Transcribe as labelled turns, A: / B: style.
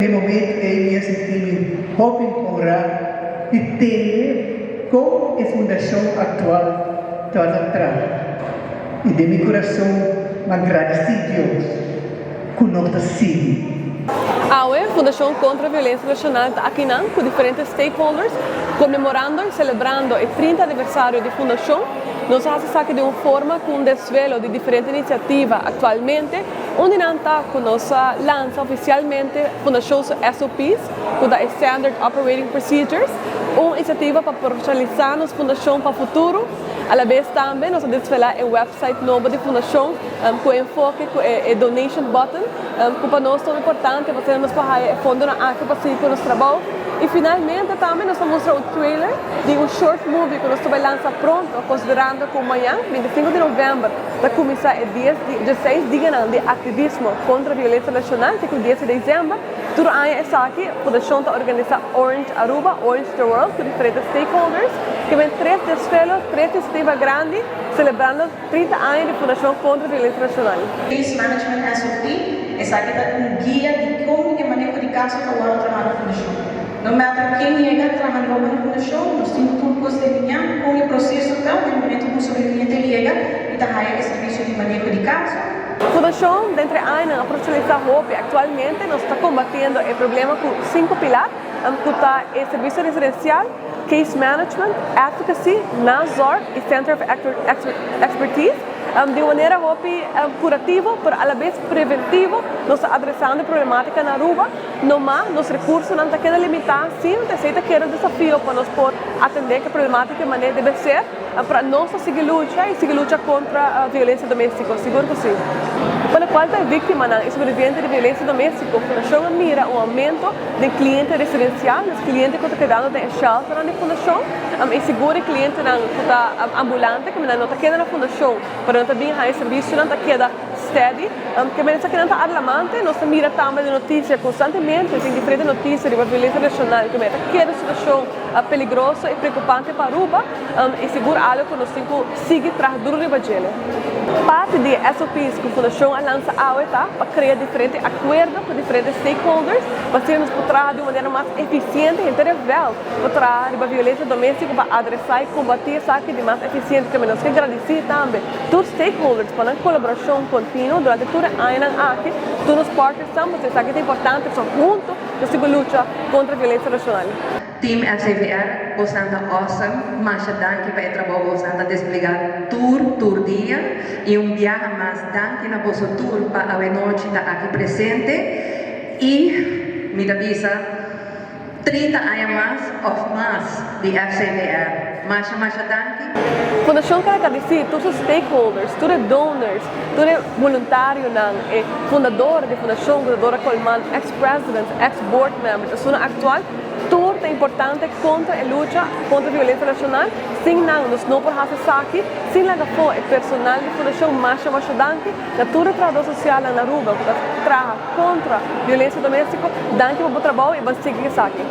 A: E momento ei mi a sinti mi hopi honrá di tende kon e fundashon aktual tabata traha, i den mi kurason mi a gradisí Dios ku nos ta sigui.
B: Awe, Fundashon Kontra Violensia Relacional ta akinan ku diferente stakeholders konmemorando i selebrando e 30 aniversario di fundashon. Nos a hasi esaki di un forma ku un desvelo di diferente inisiativa aktualmente. Un di nan ta ku nos a lansa ofisialmente Fundashon su SOPs, ku ta e Standard Operating Procedures, un inisiativa pa profeshonalisá nos fundashon pa futuro. Alabes tambe nos a desvelá e website nobo di fundashon ku e enfoke ku e donation button, ku pa nos ta importante pasobra nos por haya e fondonan aki pa sigui ku nos trabou. I finalmente tambe nos ta mustra un trailer di un short movie ku nos ta bai lansa pronto, konsiderando ku mañan, 25 di novèmber, Ta kuminsá e dies di dieseis dianan di aktivismo kontra violensia relacional te ku 10 di desèmber. Tur aña esaki, Fundashon ta organisá Orange Aruba, Orange the World ku diferente stakeholders. Ke ben tres desfelo, tres inisiativa grandi selebrando 30 aña di Fundashon kontra Violensia Relacional.
C: Case Management SOP, Esaki ta un guia di kon e maneho di kaso ta wòrdu trahá na Fundashon. No matter ken yega traha nobo na fundashon, nos tin tur kos delineá kon e proseso ta den momento ku un sobreviviente yega i ta haya e servisio di maneho di kaso.
B: Fundashon den tre añanan a profesionalisá hopi. Aktualmente nos ta kombatiendo e problema ku sinku pilar, ku ta e servisio residensial, case management, advocacy, nazorg i center of expertise. Di un manera hopi kurativo pero alabes preventivo nos ta adresando e problematika na Aruba. No mas, nos rekursonan ta keda limitá, sí, esei ta keda un desafio pa nos por atendé ku e problematika di manera debe ser, pero nos ta sigui lucha i sigui lucha kontra violensia doméstiko, sigur ku sí. Pa lokual ta e víktimanan i sobreviviente di violensia doméstiko, Fundashon a mira un oumento den kliente residensial, nos kliente ku ta kedando den e shelternan di Fundashon i sigur e klientenan ku ta ambulante, ku nan no ta keda na Fundashon, pero nan ta bin haña servisionan, ta keda Steady, Ke mester kinan ta alarmante, nos ta mira tambe den noticia constantemente, tin diferente noticia riba violencia relacional, ke mester ta keda situacion peligroso y preocupante pa Aruba, y sigur algo cu nos tin cu sigui traha duro riba djele. Parti di e SOPs cu Fundacion a lansa awe ta pa crea diferente acuerdo cu diferente stakeholders pa asina nos por traha di un manera mas eficiente henter e veld pa traha riba violencia domestico pa adresa y combati esaki di mas eficiente. Ke nos ke gradici tambe Tur stakeholders pa nan kolaborashon kontinuo durante tur e añanan aki, tur nos partnersnan, pasobra esaki ta importante pasobra huntu nos tin ku lucha kontra violensia relacional.
D: Team FCVR, bosnan ta awesome, masha danki pa e trabou bosnan ta desplegá tur tur dia i un biaha mas danki na boso tur pa awenochi ta aki presente i mi ta bisa 30 aña mas of mas di FCVR. Masha masha danki.
B: Fundashon ta agradesí tur su stakeholders, tur e donors, tur e boluntarionan, e fundador di fundashon ku ta Dora Colman, ex presidents, ex board members, esunnan aktual, tur ta importante kontra e lucha kontra violensia relacional. Sin nan nos no por hasi esaki. Sin laga afó e personal di fundashon, masha masha danki na tur e trahador sosialnan na Aruba ku ta traha kontra violensia doméstiko. Danki pa bo trabou i ban sigui esaki.